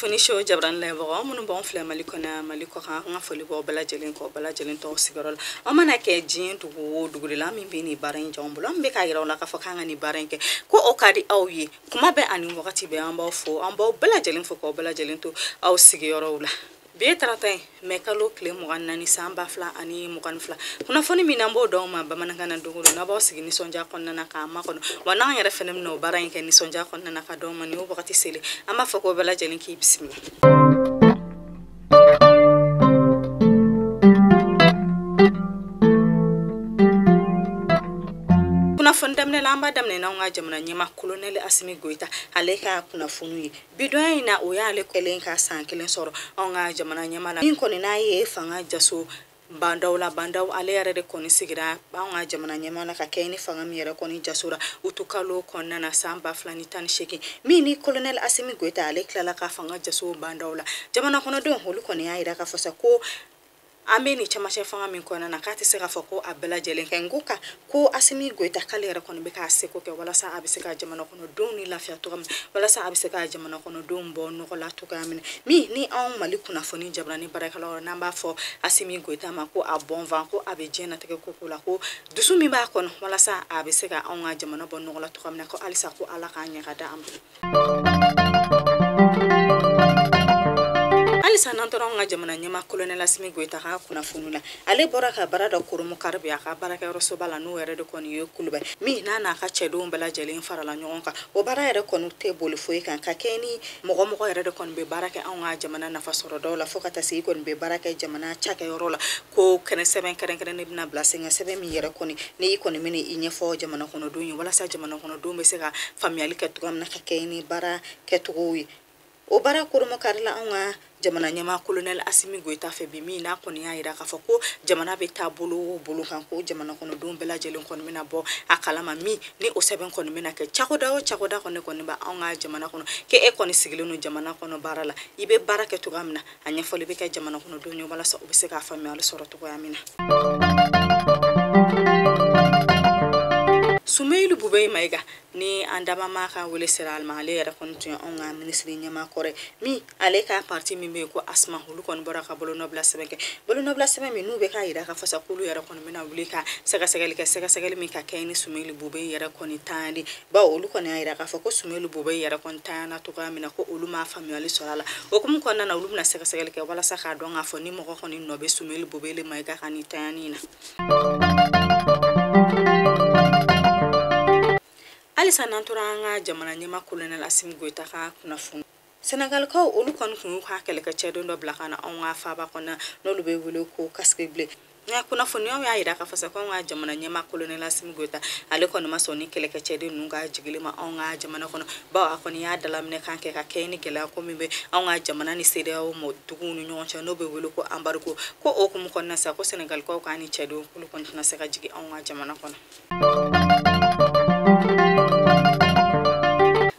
Kunnafoni show jabarani layɛbagaw minnu b'anw filɛ Mali kɔnɔ Mali kɔkan, an ka foli b'aw bɛɛ lajɛlen kɔ, bɛɛ lajɛlen tɔgɔ sigiyɔrɔ la. An mana kɛ diɲɛ dugu o dugu de la, an min bɛ nin baara in jɔ an bolo, an bɛ k'a yira aw la k'a fɔ k'an ka nin baara in kɛ ko o ka di aw ye. Kuma bɛɛ ani wagati bɛɛ, an b'aw fo, an b'aw bɛɛ lajɛlen fo k'aw bɛɛ lajɛlen to aw sigiyɔrɔw la. Bi ye tarata ye, mɛ kalo tile 24 san 2022. Kunnafoni min n'an b'o d'aw ma bamanankan na don o don, n'aw b'aw sigi nisɔndiya kɔnɔna na k'a makɔnɔ, wa n'an yɛrɛ fɛnɛ bɛna o baara in kɛ nisɔndiya kɔnɔna na ka d'aw ma. Nin y'o wagati selen, an b'a fɔ k'o bɛɛ lajɛlen k'i bisimila. Kunnafoni daminɛ la, an b'a daminɛ n'anw ka jamana ɲɛmaa Colonel Assimi Goïta ale ka kunnafoni ye. Bi donya in na, o y'ale kɛlen ka san 1 sɔrɔ anw ka jamana ɲɛmaa la. Min kɔni n'a ye fanga jaso bandaw la, bandaw ale yɛrɛ de kɔni sigira anw ka jamana ɲɛmaa la ka kɛ ni fanga min yɛrɛ kɔni jasora utukalo kɔnɔna na san 2018. Min ni Colonel Assimi Goïta ale tilala ka fanga jaso bandaw la, jamana kɔnɔdenw olu kɔni y'a yira k'a fɔ sa ko an bɛ nin camancɛ fanga min kɔnɔna na, k'a tɛ se k'a fɔ ko a bɛɛ lajɛlen kɛ. N ko ka ko Assimi Goïta k'ale yɛrɛ kɔni bɛ k'a seko kɛ walasa a bɛ se ka jamana kɔnɔdenw ni lafiya cogo min, walasa a bɛ se ka jamana kɔnɔdenw bɔ nɔgɔ la cogoya min na. Min ni anw Mali kunnafoni jabarani baarakɛlaw, n'an b'a fɔ Assimi Goïta ma ko a bon vent, ko a bɛ diɲɛnatigɛ ko ko la, ko dusu min b'a kɔnɔ walasa a bɛ se ka anw ka jamana bɔ nɔgɔ la cogoya min na, ko halisa ko Ala k'a ɲɛ ka d'an ma. Halisa n'an tora anw ka jamana ɲɛmaa Colonel Assimi Goïta ka kunnafoni la, ale bɔra ka baara dɔ koromo kari bi a ka baarakɛyɔrɔsoba la, n'o yɛrɛ de kɔni ye Kuluba, min n'a n'a ka cɛdenw bɛɛ lajɛlen farala ɲɔgɔn kan. O baara yɛrɛ kɔni tɛ boli foyi kan ka kɛ ni mɔgɔ mɔgɔ yɛrɛ de kɔni bɛ baara kɛ anw ka jamana nafa sɔrɔ dɔw la, fo ka taa se i kɔni bɛ baara kɛ jamana cakɛyɔrɔ la, ko kɛnɛ sɛbɛn kɛrɛnkɛrɛnnen bɛna bila sen kan, sɛbɛn min yɛrɛ kɔni ni i kɔni bɛna i ɲɛfɔ jamana kɔnɔdenw ye, walasa jamana kɔnɔdenw bɛ se ka faamuyali kɛ cogoya min na ka kɛ ni baara kɛcogow ye. O baara koromo karila anw ka jamana ɲɛmaa Colonel Assimi Goïta fɛ bi, min n'a kɔni y'a yira k'a fɔ ko jamana bɛ taa bolo o bolo kan, ko jamana kɔnɔdenw bɛɛ lajɛlen kɔni bɛna bɔ a kalama. Min ni o sɛbɛn kɔni bɛna kɛ cagoda o cagoda kɔni kɔni bɛ anw ka jamana kɔnɔ, k'e kɔni sigilen don jamana kɔnɔ baara la, i bɛ baara kɛ cogoya min na, a ɲɛfɔli bɛ kɛ jamana kɔnɔdenw ye walasa u bɛ se k'a faamuyali sɔrɔ cogoya min na. Soumeylou Boubèye Maïga ni an dabama ka wele sera ale ma, ale yɛrɛ kɔni tun ye anw ka minisiri ɲɛmaa kɔrɔ ye, min ale ka parti min bɛ yen ko ASMA, olu kɔni bɔra ka bolonɔbila sɛbɛn kɛ, bolonɔbila sɛbɛn min n'u bɛ k'a yira k'a fɔ sa k'olu yɛrɛ kɔni bɛna wuli ka sɛgɛsɛgɛli kɛ, sɛgɛsɛgɛli min ka kɛ ni Soumeylou Boubèye yɛrɛ kɔni tanyali, bawo olu kɔni y'a yira k'a fɔ ko Soumeylou Boubèye yɛrɛ kɔni tanyana cogoya min na, ko olu m'a faamuyali sɔrɔ a la. O hukumu kɔnɔna na, olu bɛna sɛgɛsɛgɛli kɛ walasa k'a dɔn k'a fɔ ni mɔgɔ kɔni nɔ bɛ Soumeylou Boubèye Maïga ka nin tanyani in na. Halisa n'an tora an ka jamana ɲɛmaa Colonel Assimi Goïta ka kunnafoni, Senegalikaw olu kɔni tun y'u ka kɛlɛkɛcɛden dɔ bila ka na anw ka faaba kɔnɔ, n'olu bɛ wele ko casque bleu. Nka kunnafoniyaw y'a yira k'a fɔ sa ko anw ka jamana ɲɛmaa Colonel Assimi Goïta ale kɔni ma sɔn ni kɛlɛkɛcɛden ninnu ka jigili ma anw ka jamana kɔnɔ, bawo a kɔni y'a dalaminɛ kan kɛ ka kɛ ni gɛlɛya ko min bɛ anw ka jamana ni CEDEAO mɔ duguw ni ɲɔgɔn cɛ, n'o bɛ wele ko embargo. Ko o hukumu kɔnɔna sa, ko Senegalikaw k'a ni cɛdenw k'olu kɔni tɛna se ka jigin anw ka jamana kɔnɔ.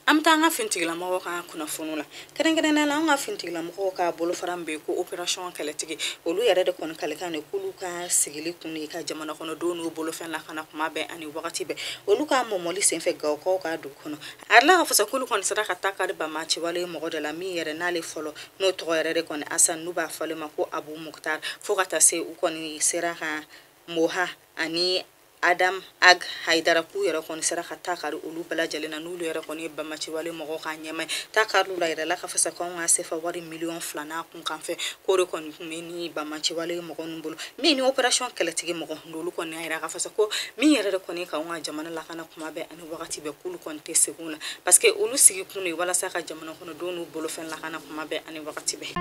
An bɛ taa an ka finitigilamɔgɔw ka kunnafoniw la, kɛrɛnkɛrɛnnenya la an ka finitigilamɔgɔw ka bolofara min bɛ yen ko opération kɛlɛtigi, olu yɛrɛ de kɔni kalikan de k'olu ka sigili kun de ka jamana kɔnɔdenw n'u bolofɛn lakana kuma bɛɛ ani wagati bɛɛ. Olu ka mɔmɔli senfɛ Gawokaw ka dugu kɔnɔ, a yirala k'a fɔ sa k'olu kɔni sera ka taa kari banbaanciwale mɔgɔ dɔ la, min yɛrɛ n'ale fɔlɔ n'o tɔgɔ yɛrɛ de kɔni Asan, n'u b'a fɔ ale ma ko Abu Mukhtar, fo ka taa se u kɔni sera ka Moha ani Adam Ag Haidara, k'u yɛrɛ kɔni sera ka taa kari olu bɛɛ lajɛlen na, n'olu yɛrɛ kɔni ye banbaanciwale mɔgɔw ka ɲɛmaa ye. Taa kariw la yɛrɛ la k'a fɔ sa k'anw ka sefa wari miliyɔn 2 n'a kun kan fɛ, k'o de kɔni tun bɛ ni banbaanciwale mɔgɔ ninnu bolo. Min ni opération kɛlɛtigi mɔgɔ n'olu kɔni y'a yira k'a fɔ sa ko min yɛrɛ de kɔni k'anw ka jamana lakana kuma bɛɛ ani wagati bɛɛ, k'olu kɔni tɛ segin o la, parce que olu sigi kun de ye walasa ka jamana kɔnɔdenw n'u bolofɛn lakana kuma bɛɛ ani wagati bɛɛ.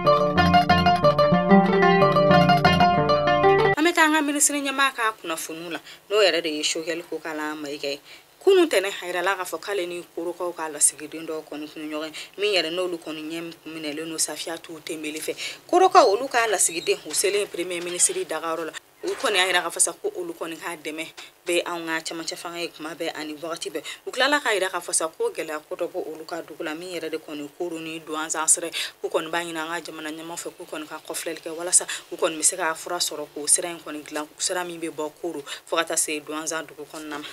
An bɛ taa an ka minisiri ɲɛmaa ka kunnafoniw la, n'o yɛrɛ de ye Choguel Kokalla Maïga ye. Kunun tɛnɛ a yirala k'a fɔ k'ale ni Korokaw ka lasigiden dɔw kɔni tun ye ɲɔgɔn ye, min yɛrɛ n'olu kɔni ɲɛ minɛlen don Safiatou Tembeli fɛ. Korokaw olu ka lasigiden u selen premier ministre dagayɔrɔ la, u kɔni y'a yira k'a fɔ sa ko olu kɔni ka dɛmɛ bɛ anw ka camancɛ fanga ye kuma bɛɛ ani wagati bɛɛ. U tilala k'a yira k'a fɔ sa ko gɛlɛya ko dɔ bɔ olu ka dugu la, min yɛrɛ de kɔni Koro ni Douentza sira, k'u kɔni b'a ɲini an ka jamana ɲɛmaaw fɛ k'u kɔni ka kɔfilɛli kɛ walasa u kɔni bɛ se ka fura sɔrɔ k'o sira in kɔni dilan, sira min bɛ bɔ Koro fo ka taa se Douentza dugu kɔnɔna ma.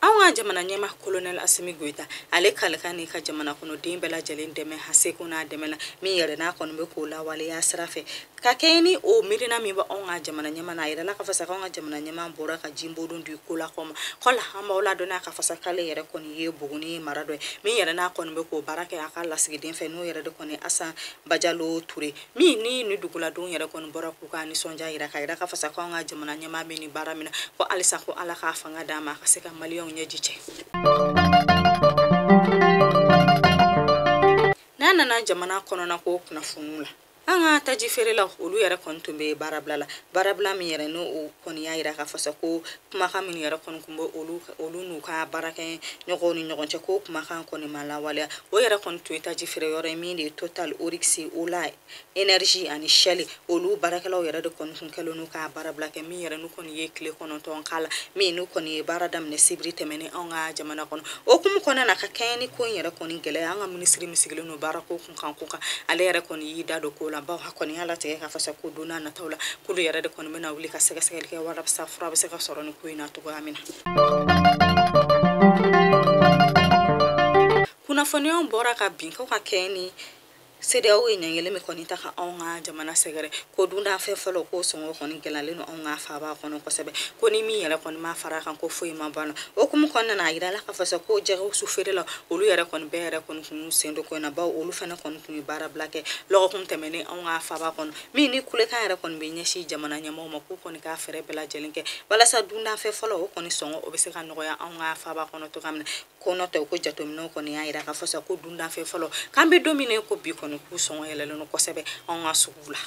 Anw ka jamana ɲɛmaa colonel Assimi Goïta ale kalikan ni ka jamana kɔnɔden bɛɛ lajɛlen dɛmɛ a seko n'a dɛmɛ la min yɛrɛ n'a kɔni bɛ k'o lawaleya sira fɛ ka kɛɲɛ ni o miirina min bɛ anw ka jamana ɲɛmaa na a yirala k'a fɔ sa k'anw ka jamana ɲɛmaa bɔra ka jinbodon di kolakaw ma kɔla an b'aw ladɔnniya k'a fɔ sa k'ale yɛrɛ kɔni ye Buguni mara dɔ ye min yɛrɛ n'a kɔni bɛ k'o baara kɛ a ka lasigiden fɛ n'o yɛrɛ de kɔni Asan Bajalo Ture min ni duguladenw yɛrɛ kɔni bɔra k'u ka nisɔndiya yira k'a yira k'a fɔ sa k'anw ka jamana ɲɛmaa bɛ nin baara min na ko halisa ko Ala k'a fanga d'a ma a ka se ka maliyɛnw ɲɛji cɛ. N'a nana jamana kɔnɔna ko kunnafoniw la an ka taji feerelaw olu yɛrɛ kɔni tun bɛ baarabila la baarabila min yɛrɛ n'o kɔni y'a yira k'a fɔ sa ko kumakan min yɛrɛ kɔni tun bɛ olu n'u ka baarakɛ ɲɔgɔnw ni ɲɔgɔn cɛ ko kumakan kɔni ma lawaleya o yɛrɛ kɔni tun ye taji feere yɔrɔ ye min de ye Total Oryx Ola Energy ani Shell olu baarakɛlaw yɛrɛ de kɔni tun kɛlen n'u ka baarabila kɛ min yɛrɛ n'u kɔni ye tile 9 k'a la min n'u kɔni ye baara daminɛ sibiri tɛmɛnen anw ka jamana kɔnɔ o hukumu kɔnɔna na ka kɛɲɛ ni ko in yɛrɛ kɔni gɛlɛya an ka minisiri min sigilen don baarako kun kan ko kan ale yɛrɛ kɔni y'i da don ko la bawo a kɔni y'a latigɛ k'a fɔ sa ko don n'a nataw la k'olu yɛrɛ de kɔni bɛna wuli ka sɛgɛsɛgɛli kɛ walasa fura bɛ se ka sɔrɔ nin ko in na cogoya min na. Kunnafoniyaw bɔra ka bin ko ka kɛɲɛ ni CEDEAO ye ɲangili min kɔni ta ka anw ka jamana sɛgɛrɛ ko dundanfɛn fɔlɔ ko sɔngɔ kɔni gɛlɛyalen don anw ka faaba kɔnɔ kosɛbɛ ko ni min yɛrɛ kɔni ma fara kan ko foyi ma ban o hukumu kɔnɔna na a yirala k'a fɔ sa ko jɛgɛwusu feerelaw olu yɛrɛ kɔni bɛɛ yɛrɛ kɔni tun y'u sen don ko in na bawo olu fana kɔni tun ye baarabila kɛ lɔgɔkun tɛmɛnen anw ka faaba kɔnɔ min ni kulekan yɛrɛ kɔni bɛ ɲɛsin jamana ɲɛmaaw ma k'u kɔni ka fɛɛrɛ bɛɛ lajɛlen kɛ walasa dundanfɛn fɔlɔ o kɔni sɔngɔ o bɛ se ka nɔgɔya anw ka faaba kɔnɔ cogoya min na ko n'o tɛ ko jateminɛw kɔni y'a yira k'a fɔ sa ko dundanfɛn fɔlɔ k'an bɛ don min na ko bi kɔni k'u sɔngɔ yɛlɛlen don kosɛbɛ anw ka sugu la.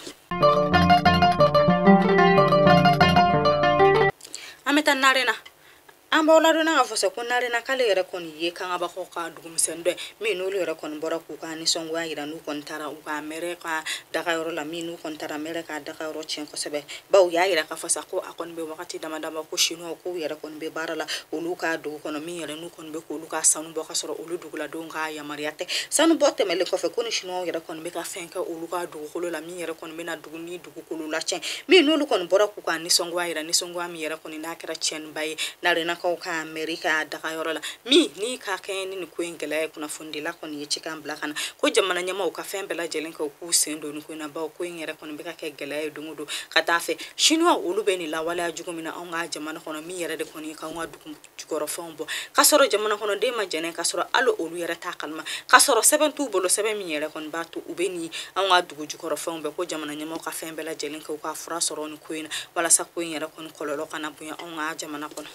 An bɛ taa Narena an b'aw ladɔnniya k'a fɔ sa ko Narena k'ale yɛrɛ kɔni ye Kangabakaw ka dugumisɛnnin dɔ ye min n'olu yɛrɛ kɔni bɔra k'u ka nisɔngoya yira n'u kɔni taara u ka mɛrɛ ka dagayɔrɔ la min n'u kɔni taara mɛrɛ ka dagayɔrɔ tiɲɛ kosɛbɛ bawo u y'a yira k'a fɔ sa ko a kɔni bɛ wagati dama dama ko Chinois k'u yɛrɛ kɔni bɛ baara la olu ka dugu kɔnɔ min yɛrɛ n'u kɔni bɛ k'olu ka sanu bɔ ka sɔrɔ olu duguladenw ka yamaruya tɛ sanu bɔ tɛmɛlen kɔfɛ ko ni Chinois yɛrɛ kɔni bɛ ka fɛn kɛ olu ka dugukolo la min yɛrɛ kɔni bɛ na dugu ni dugukolo lacɛn min n'olu kɔni bɔra k'u ka nisɔngoya yira nisɔngoya min yɛrɛ kɔni n'a kɛra tiɲɛniba ye Narena ka mɛri ka dagayɔrɔ la min ni ka kɛɲɛ ni nin ko in gɛlɛya ye kunnafonidila kɔni ye cikan bila ka na ko jamana ɲɛmaaw ka fɛn bɛɛ lajɛlen kɛ u k'u sen don nin ko in na bawo ko in yɛrɛ kɔni bɛ ka kɛ gɛlɛya ye don o don ka taa fɛ Chinois olu bɛ nin lawaleya jugu min na anw ka jamana kɔnɔ min yɛrɛ de kɔni k'anw ka dugu jukɔrɔfɛnw bɔ k'a sɔrɔ jamana kɔnɔden ma jɛnɛ k'a sɔrɔ hali olu yɛrɛ t'a kalama k'a sɔrɔ sɛbɛn t'u bolo sɛbɛn min yɛrɛ kɔni b'a to u bɛ nin anw ka dugu jukɔrɔfɛnw bɛɛ ko jamana ɲɛmaaw ka fɛn bɛɛ lajɛlen kɛ u ka fura sɔrɔ nin ko in na walasa ko in yɛrɛ kɔni kɔlɔlɔ kana bonya anw ka jamana kɔnɔ.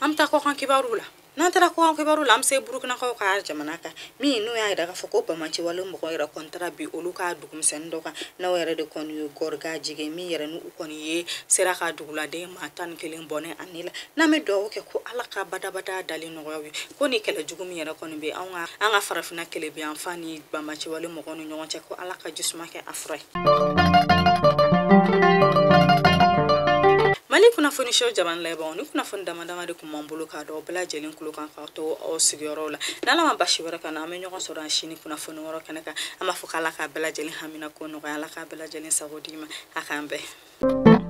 An bɛ taa kɔkan kibaruw la n'an taara kɔkan kibaruw la an bɛ se Burukinakaw ka jamana kan min n'u y'a yira k'a fɔ ko banbaanciwale mɔgɔw yɛrɛ kɔni taara bi olu ka dugumisɛnnin dɔ kan n'o yɛrɛ de kɔni ye Gɔrigajigɛ min yɛrɛ n'u kɔni ye sera ka duguladen maa 11 bɔnɛ a ni la n'an bɛ dugawu kɛ ko Ala ka badabada dalen nɔgɔya u ye ko ni kɛlɛ jugu min yɛrɛ kɔni bɛ an ka farafinna kɛlɛbinyanfan ni banbaanciwale mɔgɔw ni ɲɔgɔn cɛ ko Ala ka jisuma kɛ a fura ye. Mali kunnafoni so jamana lajɛbagaw ni kunnafoni dama dama de tun b'an bolo k'a dɔn bɛɛ lajɛlen kulo kan k'aw to aw sigiyɔrɔw la n'Ala ma basi wɛrɛ ka na an bɛ ɲɔgɔn sɔrɔ an sini kunnafoni wɛrɛ kɛnɛ kan an b'a fɔ k'Ala k'a bɛɛ lajɛlen hamina ko nɔgɔya Ala k'a bɛɛ lajɛlen sago d'i ma a k'an bɛn.